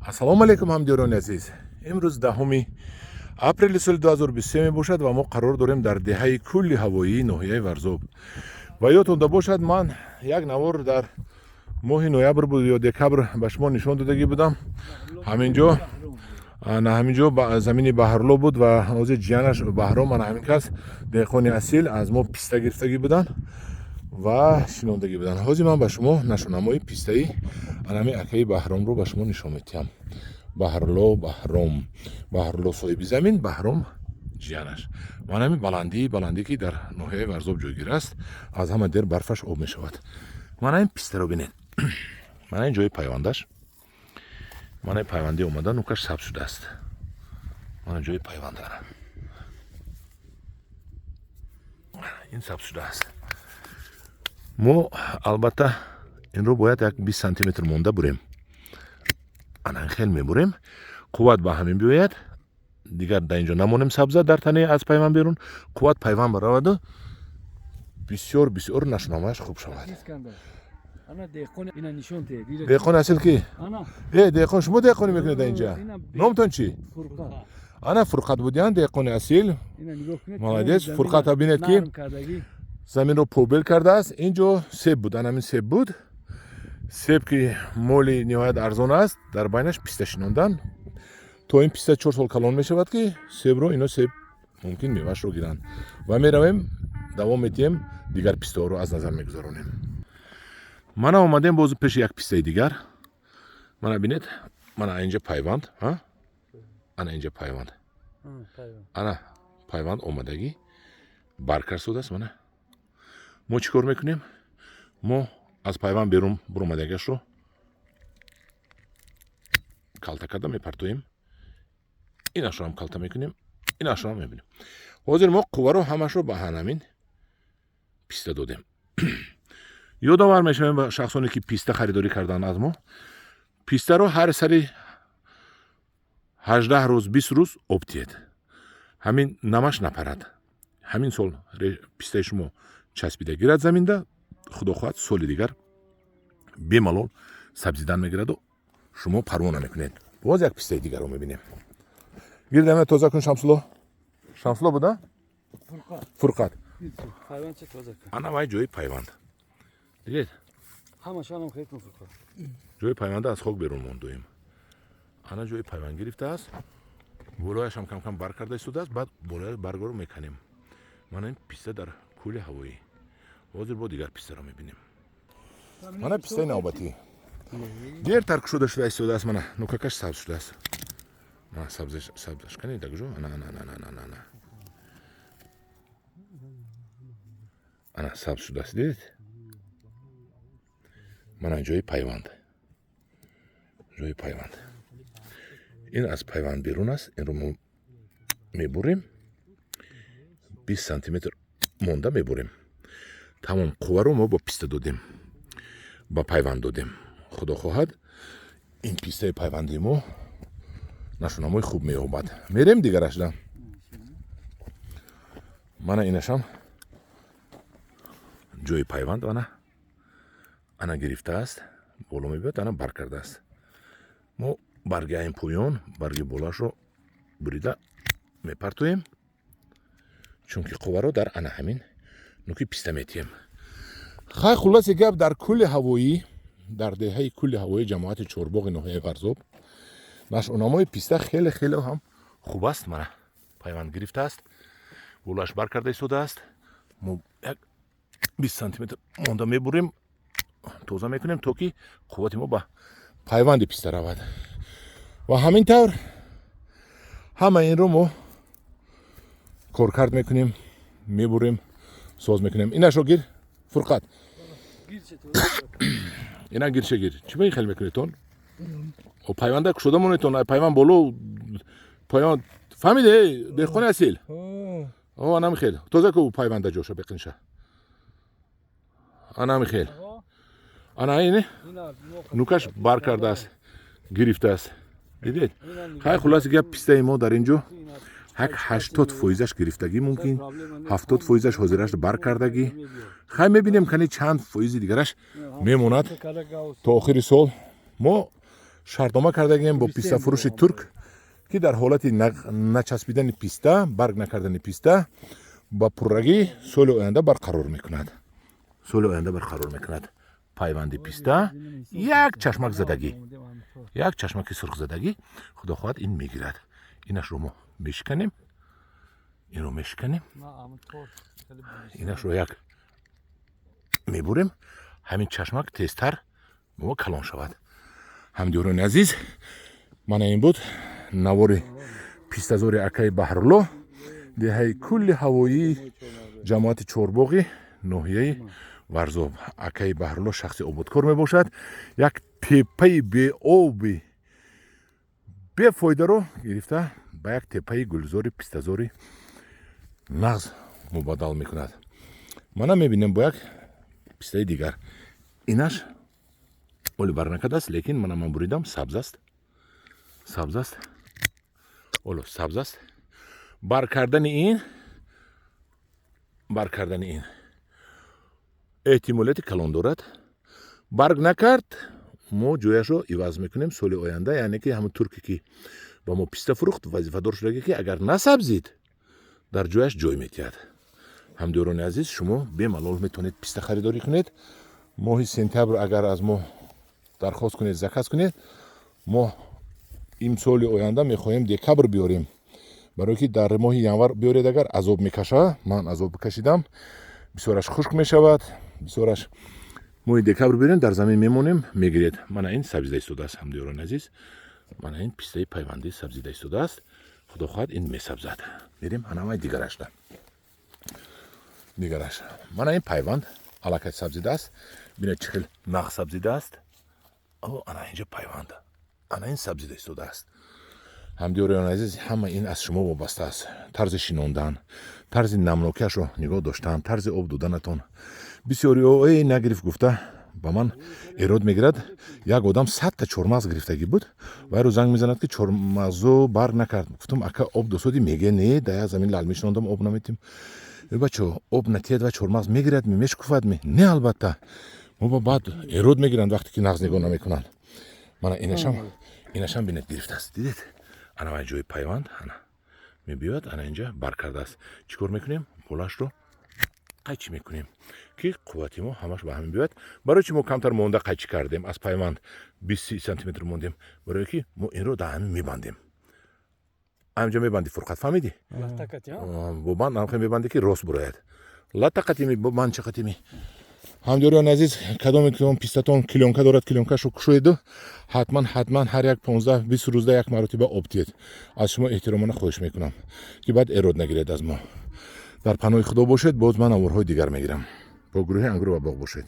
Ассалому алайкум, ҳамдиёрони азиз. Имрӯз 10 апрели соли 2023 мебошад ва мо қарор дорем дар деҳаи Кӯли Ҳавоии ноҳияи Варзоб. Ва ёдтонда бошад, ман як навор дар моҳи ноябр буд ё декабр ба шумо нишон додагӣ будам. Ҳаминҷо, на, ҳаминҷо замини Баҳрло буд ва ҳозир ҷиянаш Баҳром, ана ҳамин кас, деҳқони асил, аз мо писта гирифтагӣ буданд ва шинондагӣ буданд. Ҳозир ман ба шумо нашонамои пистаи анами акаи Баҳромро ба шумо нишон медиҳам. Баҳрло, Баҳром, Баҳрло соҳиби замин, Баҳром ҷиянаш. Манами баландии баландӣ, ки дар ноҳияи Варзоб ҷойгир аст, аз ҳама дер барфаш об мешавад. Мана ин пистаро бинед, мана ин ҷои пайвандаш, мана ин пайвандӣ омада, нукаш сабз шудааст. Мана ҷои пайвандара, ин сабз шудааст. Мо албатта инро бояд як 20 сантиметр монда бурем. Ана хел мебурем, қувват ба ҳамин биёяд. Дигар дар инҷо намонем сабза дар танаи аз пайванд берун, қувват пайванд бараваду бисёр бисёр нашунамояш хуб шавад. Деҳқони асил ки деҳқон, шумо деҳқонӣ мекунед дар инҷа? Номтон чӣ? Ана Фурқат будиян, деҳқони асил, молодец. Фурқата бинед, ки заминро побел кардааст. Ин ҷо себ буд, ана ҳамин себ буд. Себ, ки моли ниҳоят арзон аст, дар байнаш писта шинондан. То ин писта 4 сол калон мешавад, ки себро ино себ мумкин меваашро гиранд. Ва меравем, давом медиҳем, дигар пистаҳоро аз назар мегузаронем. Мана омадем боз пеши як пистаи дигар. Мана бинед, мана инҷа пайванд, ана инҷа пайванд, ана пайванд омадагӣ баркар шудааст. Мана мо чӣ кор мекунем? Мо аз пайванд берун буромадагиашро калта карда мепартоем, инашро ҳам калта мекунем, инашро ҳам мебинем. Ҳозир мо қувваро ҳамашро ба ҳанамин писта додем. Ёдовар мешавем ба шахсоне, ки писта харидорӣ карданд аз мо: пистаро ҳар сари 18 рӯз, 20 рӯз об диҳед, ҳамин намаш напарад. Ҳамин сол пистаи шумо часпида гирад заминда, худо хоҳад, соли дигар бемалол сабзидан мегираду шумо парво намекунед. Боз як пистаи дигарро мебинем. Гирдама тоза кун, Шамсулло. Шамсулло буда, Фурқат. Ана вай ҷои пайванд, дидед, ҷои пайванда аз хок берун мондоем. Ана ҷои пайванд гирифтааст, болояшам кам кам бар карда истодааст, баъд болоя баргоро меканем. Мана ин писта дар Кӯли Ҳавоӣ. Ҳозир бо дигар пистаро мебинем. Мана пистаи навбатӣ дертар кушода шуда истодааст. Мана нукакаш сабз шудааст. Мана сабзаш кани дагужо. Ана, ана, ана, ана, ана, ана, ана сабз шудааст, дидед? Мана ҷои пайванд, ҷои пайванд. Ин аз пайванд берун аст, инро мо мебурем, 20 сантиметр монда мебурем. Тамом, қувваро мо бо писта додем, ба пайванд додем. Худо хоҳад, ин пистаи пайванди мо нашунамои хуб меёбад. Мерем дигарашда. Мана инашам ҷои пайванд, ана, ана гирифтааст, боло мебиёд, ана бар кардааст. Мо барги айн поён, барги болоашро бурида мепартоем, чунки қувваро дар ана ҳамин нуки писта метиҳем. Хай, хулоси гап, дар Кӯли Ҳавоӣ, дар деҳаи Кӯли Ҳавоӣ, ҷамоати Чорбоғи ноҳияи Варзоб, нашъунамои писта хеле хеле ҳам хуб аст. Мана пайванд гирифтааст, болоаш бар карда истодааст. Мо як 20 сантиметр монда мебурем, тоза мекунем, то ки қуввати мо ба пайванди писта равад. Ва ҳамин тавр ҳама инро мо коркард мекунем, мебурем, соз мекунем. Инашро гир, Фурқат, ина гирше, гир. Чӣ ба ин хел мекунедтон? Пайванда кушода монедтон, пайванд боло, пайванд, фаҳмиде, деҳқони асил? Анами хел тоза ку пайванда, ҷоша беқинша. Анами хел, ана ин нукаш бар кардааст, гирифтааст, дидед? Хай, хулоси гап, пистаи мо дар ин ҷо ҳак 80 фоизаш гирифтагӣ, мумкин 70 фоизаш ҳозираш бар кардагӣ. Хай, мебинем, кани чанд фоизи дигараш мемонад то охири сол. Мо Шартнома кардагем бо пистафурӯши турк, ки дар ҳолати начаспидани писта, барг накардани писта, ба пуррагӣ соли оянда барқарор мекунад, соли оянда барқарор мекунад. Пайванди писта як чашмак задагӣ, як чашмаки сурхзадагӣ, худо хоҳад, ин мегирад. Инашро мо мешиканем, инро мешиканем, инашро як мебурем, ҳамин чашмак тезтар мо калон шавад. Ҳамдиёрони азиз, мана ин буд навори пистазори акаи Баҳрулло, деҳаи Кулли Ҳавоии ҷамоати Чорбоғи ноҳияи Варзоб. Акаи Баҳрулло шахси ободкор мебошад. Як теппаи беоби бефоидаро гирифта, ба як теппаи гулзори пистазори нағз мубаддал мекунад. Мана мебинем, бо як пистаи дигар, инаш оли бар накардааст, лекин мана ман буридам, сабз аст, сабз аст, оло сабз аст. Бар кардани ин, бар кардани ин эҳтимолияти калон дорад. Барг накард, мо ҷояшро иваз мекунем соли оянда. Яъне ки ҳамун турке, ки ба мо писта фурӯхт, вазифадор шудагӣ, ки агар насабзид, дар ҷояш ҷой метиҳад. Ҳамдиёрони азиз, шумо бемалол метавонед писта харидорӣ кунед. Моҳи сентябр агар аз мо дархост кунед, заказ кунед, мо имсоли оянда мехоҳем декабр биёрем, барое ки дар моҳи январ биёред, агар азоб мекаша, ман азоб кашидам, бисёраш хушк мешавад, бисёраш. Моҳи декабр биёрем, дар замин мемонем, мегиред. Мана ин сабзида истодааст, ҳамдиёрони азиз, мана ин пистаи пайвандӣ сабзида истодааст. Худо хоҳад, ин месабзад. Мерем ҳанамаи дигарашда, дигараш. Мана ин пайванд аллакай сабзидааст, бинед, чӣ хел нағз сабзидааст. Ана инҷа пайванд, ана ин сабзида истодааст. Ҳамдиёрони азиз, ҳама ин аз шумо вобаста аст: тарзи шинондан, тарзи намнокиашро нигоҳ доштан, тарзи об доданатон. Бисёриҳо эй нагирифт гуфта, ба ман эрод мегирад. Як одам 100-та чормағз гирифтагӣ буд, вайро занг мезанад, ки чормағзо барг накард. Гуфтам: «Ака, об досодӣ?» Меге: «Не, да як замин лал мешинондам, об наметим». Э, бачо, об натиҳад ва чормағз мегирад ми, мешукуфад ми? Не, албатта. Мо ба баъд эрод мегиранд, вақте ки нағз нигоҳ намекунанд. Мана инашам бинед, гирифтааст, дидед? Ана вай ҷои пайванд, ана мебиёяд, ана инҷа бар кардааст. Чӣ кор мекунем? Болашро қайчӣ мекунем, ки қуввати мо ҳамаш ба ҳамин биёяд. Барои чи мо камтар монда қайчӣ кардем, аз пайванд 20 сантиметр мондем? Барое ки мо инро дар ҳамин мебандем, ҳаминҷа мебанди. Фурқат, фаҳмидӣ? Бо банд ҳамхе мебанде, ки рост бурояд. Латақатими, бо банд чақатими. Ҳамдиёрони азиз, кадоме ки он пистатон клёнка дорад, клёнкашро кушоеду ҳатман, ҳатман ҳар як 15-20 рӯзда як маротиба об диҳед. Аз шумо эҳтиромона хоҳиш мекунам, ки баъд эрод нагиред аз мо. Дар паноҳи Худо бошед, боз ман наворҳои дигар мегирам. Бо гурӯҳи Ангур ва боғ бошед.